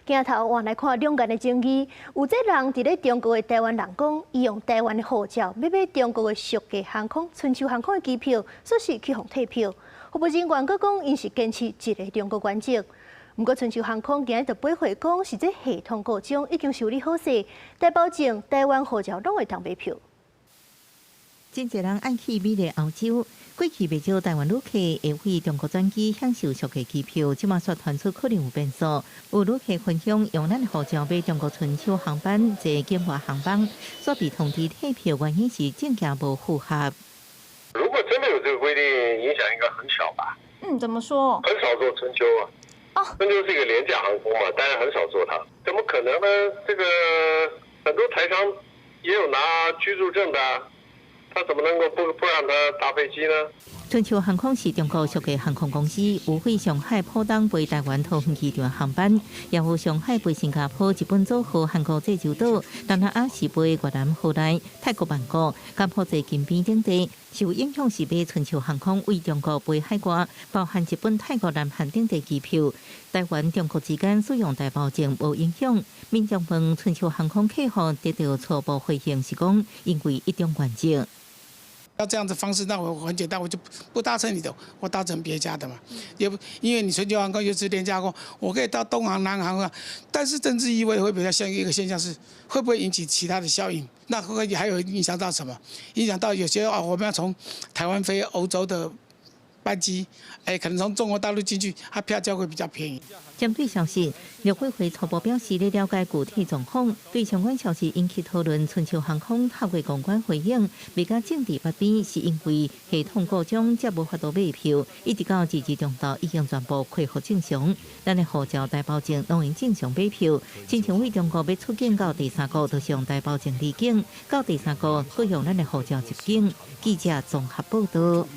鏡頭換來看兩岸的爭議，有這人佇咧中國的台灣人講，伊用台灣的護照欲買中國的俗價航空春秋航空的機票，煞是去予退票。服務人員閣講，𪜶是堅持一個中國原則。毋過春秋航空今日就駁回講，是這系統故障已經修理好勢，但保證台灣護照攏會當買票。真濟人愛去美麗歐洲，過去袂少台灣旅客會飛中國轉機享受俗價機票，這馬煞傳出可能有變數。有旅客分享用咱護照買中國春秋航班坐境外航班，煞被通知退票，原因是證件無符合。如果真的有這個規定，影響應該很小吧？嗯，怎麼說？很少坐春秋啊。哦。春秋是一個廉價航空嘛，大家很少坐它。怎麼可能呢？這個很多台商也有拿居住證的。他怎麼能夠不讓他搭飛機呢？春秋航空是中國俗價航空公司，有飛上海浦東飛台灣桃園機場航班，也有上海飛新加坡、日本佐賀、韓國濟州島，東南亞是飛越南河內、泰國曼谷、柬埔寨金邊等地。受影響是買春秋航空對中國飛海外，包含日本、泰國、南韓等地機票。台灣、中國之間使用台胞證無影響。民眾問春秋航空客服得到初步回應是講，因為一中原則。要這樣子方式，那我很簡單，我就不搭乘你的，我搭乘別家的嘛。也不因為你春秋航空又是廉價航空，我可以到東航、南航啊。但是政治意味會比較像一個現象是，會不會引起其他的效應？那會還有影響到什麼？影響到有些啊，我們要從台灣飛歐洲的班機，哎，可能從中國大陸進去，它票價會比較便宜。針對消息，陸委會初步表示咧了解具體狀況，對相關消息引起討論。春秋航空透過公關回應，未佮政治八邊，是因為系統故障才無法度買票，一直到截至中晝已經全部恢復正常。咱的護照台胞證攏會正常買票，親像對中國欲出境到第三國，就是用台胞證離境；到第三國閣用咱的護照入境。記者綜合報道。